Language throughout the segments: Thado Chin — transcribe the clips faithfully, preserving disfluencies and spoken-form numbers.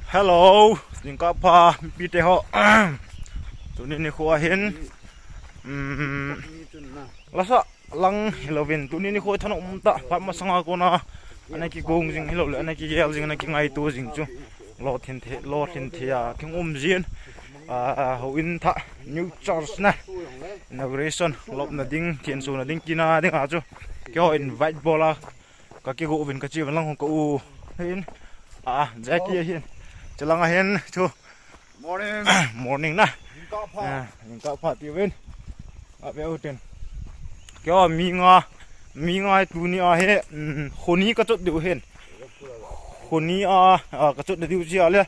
Hello, jingkah pha, mipite ho. Tuni nikho hin, um, lasa lang hilouvin, tuni nikho thanom tah, phat masanga kona ana kigong jing hilou le, ana kigel jing, ana kingaito jing chu lolhin thei, lolhin thei a kihung um jin. Ah, houin thah, new church na inauguration lopna ding, thinsona ding, kina ding a chu keiho invite bol a ka kigo uvin, ka che uvin lang hung ka u hin. Ah, Jackie hin. Chelang a hin chu. Morning. Morning na. Jingkah pha. Ah, jingkah pha ti uvin. A ve utin. Keiho mi nga, mi nga tuni a hi, um, khoni ka chot diu hin. Khoni a, a, ka chot diu chi a le,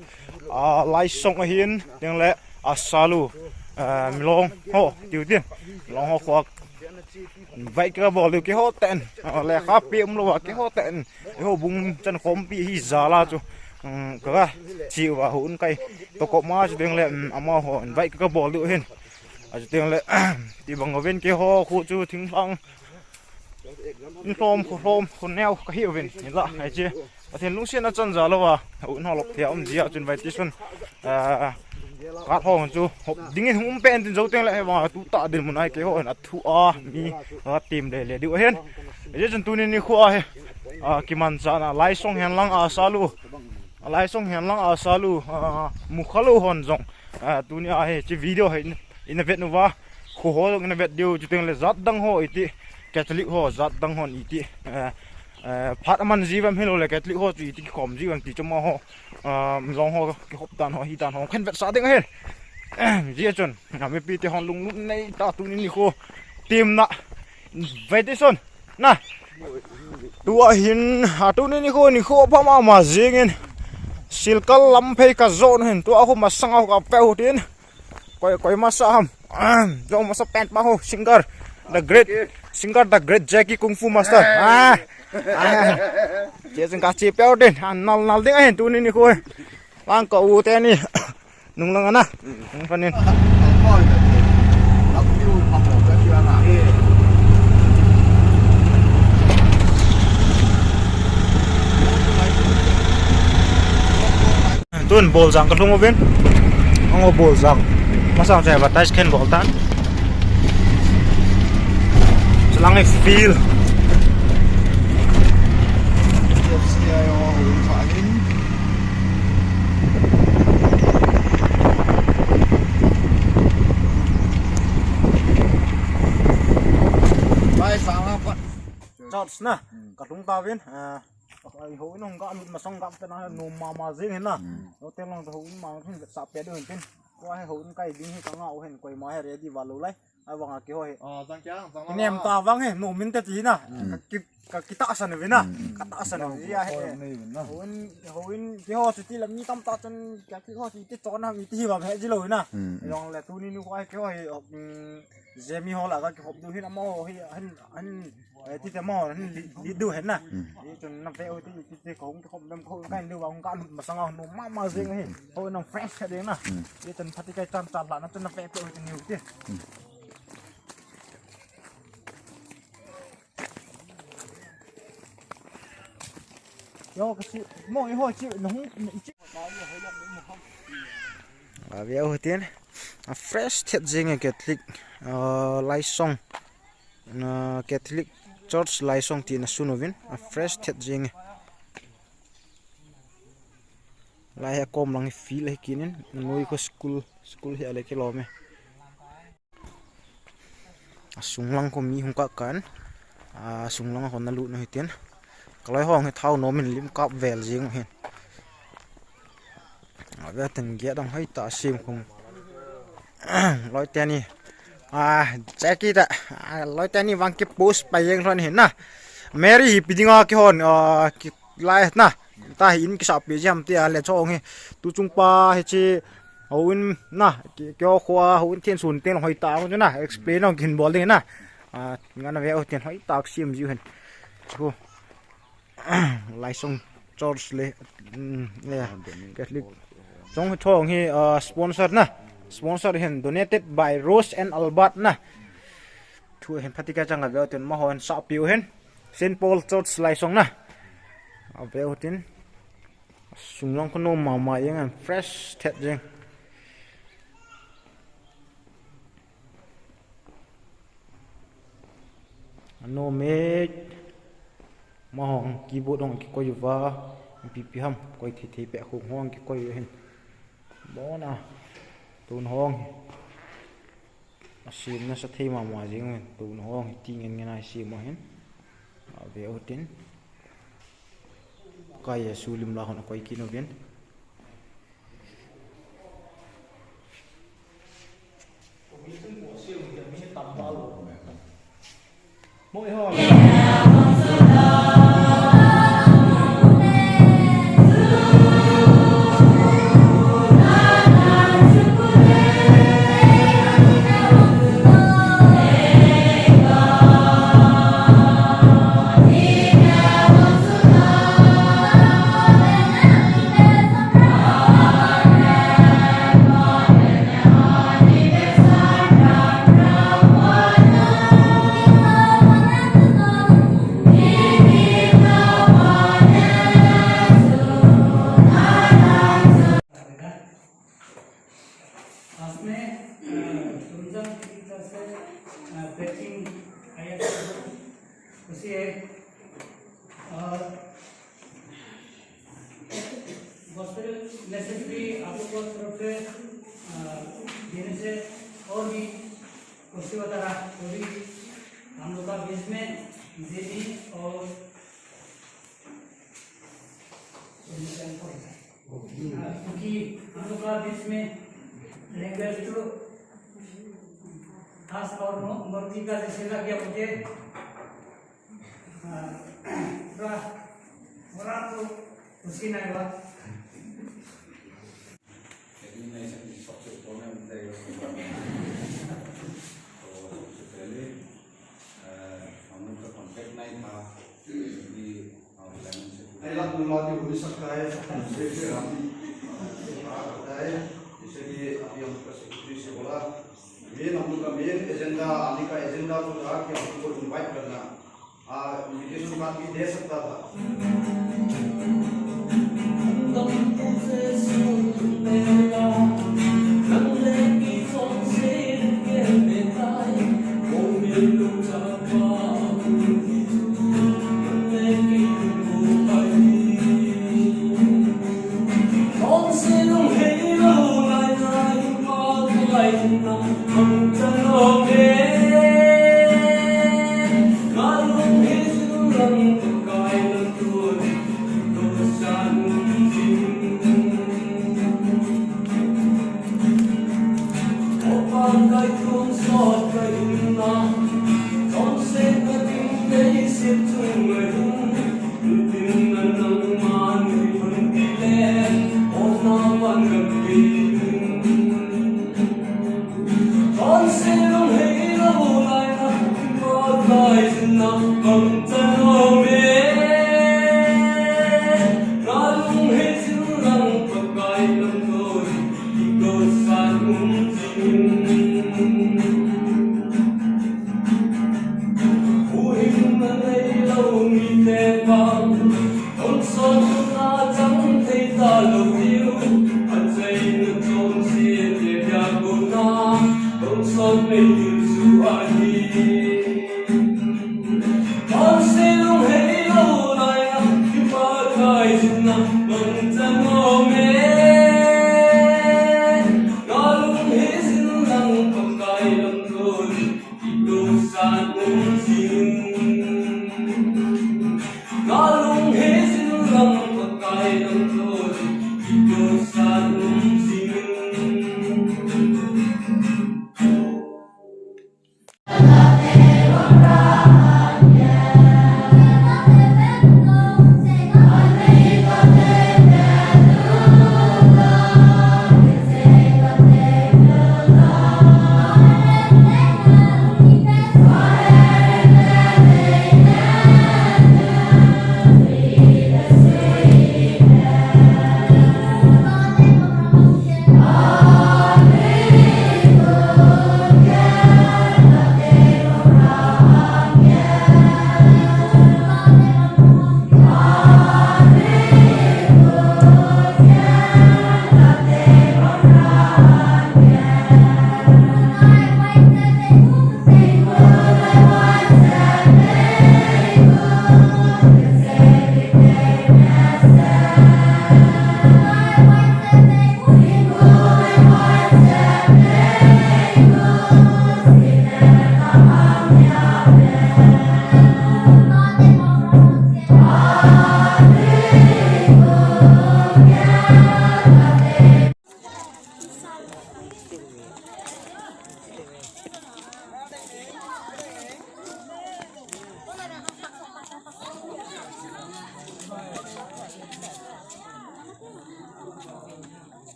a, Laisong a hin, teng le, a Salu, a, Milong ho, tiu tin. Milong ho kho. Vai ka bol diu keiho ten. A, lekha pe um lou a keiho ten. Eiho bung chan khompi hi jal a chu. Um, ka, ka chi uva houin kai. To ko ma chu teng le, um, amaho, vai ka bol diu hin. A chu teng le, ti bang uvin keiho khu chu thinglhang. In lhom, kho lhom, kho neo ka hi uvin. Hinla, hiche. Pathen lungsetna chan jal louva, houin ho lop thei a um jia chun invitation, ah, card ho chu hop dingin hung um pen tin jou teng le, hivang a tu tah dinmun a hi keiho hin a thu a mi, a, tem le le diu ahin. Hiche chun tuni nikho a hi, ah, kimanchahna Laisong hen lang a Salu. A Laisong hen lang a Salu, ah, mu kha lou hon jong. Ah, tuni a hi, hiche video hi in, in a vet uva. Kho ho jong in a vet diu, chuteng le jat dang ho iti, Catholic ho, jat dang hon iti. Eh, eh, phat aman ji uvam hilou le Catholic ho chu iti kikhom ji uvam ti chu amaho, ah, Milong ho kihop dan ho, hi dan ho, khen vetsah ding ahin. Jia chun, ah, mipite hon lunglut nei tah tuni nikho. Temna. Invitation. Na. Tua hin, a tuni nikho, nikho pha mama jingin. Silkal lam phei ka jon hin, tua khu masang a khu ka pe u tin. Koi, koi masa ham. Jong masa pen pa ho, singer. The great, singer, the great Jackie Kung Fu Master. Ah. Ah. Che jing ka che pe u tin. Ah, nal, nal ding ahin tuni nikho. Lang ka u teni. Nung lang ana. Nung panin. Tun Boljang ka lhung uvin. Ang u Boljang. Masang chu advertise khen bol tan. Chulang i feel. Church na, ka lhung tauvin, ah, houin hung ka lut masang ka pe na, nom mama jing hin na. Lo teng lang houin mang hin sa pe diu hin tin. Tua hi houin kai ding hi ka ngah u hin, koima hi ready val lou lai. Ahivang a keiho hi. Ah, jang kya, jang la. Kinem ta vang hi, nom in te ti na. Hmm. Ka ki, ka kitahsan uvin na. Hmm. Ka tahsan uvin. Jia hi. Houin, houin keiho chu ti la mi tamtah chun ka keiho chu ti chon na mi ti hi va he ji lou na. Hmm. Jong le tuni nikho hi keiho hi, um, Jemi ho la ka kihop diu hin amaho hi, hin, hin, eh, ti te amaho hin li, li diu hin na. Hmm. Hichun na ve u ti, ti, ti ka hung kihop dem ka hung kai diu va hung ka lut masang a nom mama jing hi. Houin fresh ka ding na. Hmm. Hichun phat ikai chan chan la na chun na ve u ti niu ti. Hmm. Yo, ka si, mo, i ho chi, na hung, i chi. A ve u tin, a fresh thet jing e Catholic, ah, Laisong, na Catholic Church Laisong ti na sun uvin, a fresh thet jing e. Lai hi a kom lang hi field hi kinin, na noi ko school, school hi a le kilom e. A sunglang ko mi hung kah kah in, a sunglang a kon na lut nu hitin. Ka loi hong hi thao nom in lim kap vel jing u hin. A ve tin gate dang hoi ta sim khum. Loi teni. A, Jackie ta. A, loi teni vang ki post pa jeng lhon hin na. Mary hi pi dinga kihon, a, ki lai na. Ta hi in kisah pi jam ti a le chong hi. Tu chung pa hi chi. Houin na, ki, keiho kho a, houin thensun teng hoi ta, hoi na, explain hong kin bol ding na. A, ngan a ve u tin hoi ta sim jiu hin. Chu. Laisong Church le, mm, le, Catholic. Chong hi thong hi, uh, sponsor na. Sponsor hin donated by Rose and Albert na. Thu hin phat ikai chang a ve u tin amaho hin sa pi u hin. Saint Paul Church Laisong na. A ve u tin. A Sunglang kho nom mama jeng, fresh thet jeng. Anom e. Ama hung keyboard hung kikoi uva, ipi ipi ham koi thei thei peh, khong hung kikoi u hin. Bon a. Tun hung. Asem nasa thei mama jeng uvin, tun hung hi ti ngen ngen a isem u hin. Ave u tin. Pakai Jesu lim la hon akoi kit uvin. आज में, अ, तुमजम की तरफ से, अ, packing आया था। उसे, अ, gospel message भी आप लोगों की तरफ से, अ, देने से और भी खुशी होता रहा। तो भी हम लोग का बीच में जेबी और क्योंकि हम लोग का बीच में language तो खास और मो-, मूर्ति का जैसे लग गया मुझे, हाँ, थोड़ा, थोड़ा तो खुशी नहीं हुआ। लेकिन ऐसा कुछ सबसे ऊपर में मिलता है। तो सबसे पहले, अ, हम लोग का contact नहीं था, क्योंकि, अ, planning से पूरा नहीं, लाख मुलाकात हो भी सकता है, उनसे फिर हम बात करता है। जैसे कि अभी हम लोग का secretary से बोला, main हम लोग का main agenda, आने का agenda तो था कि हम लोग को invite करना। आ, invitation card भी दे सकता था।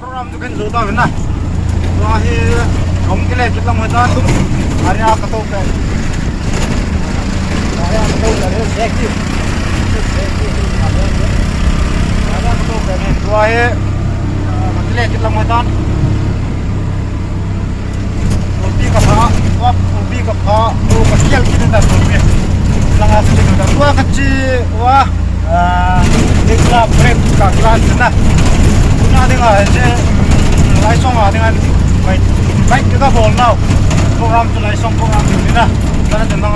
Program chu kin jou tauvin na. Tua hi, hung kile kit lang hoi tan. Area ka to pe. Area ka to pe, safety. Area ka to pe ni. Tua hi, ah, ka kile kit lang hoi tan. Tua pi ka pha, tua pi ka pha, tua ka kial kit ta tua pi. Langa se kit ta tua ka chi, tua. Ah, ding la break ka class na. Tuna ding a je, Laisong a ding a, bai, bai ka bol nau. Program chu Laisong program ding na. Kana ding na.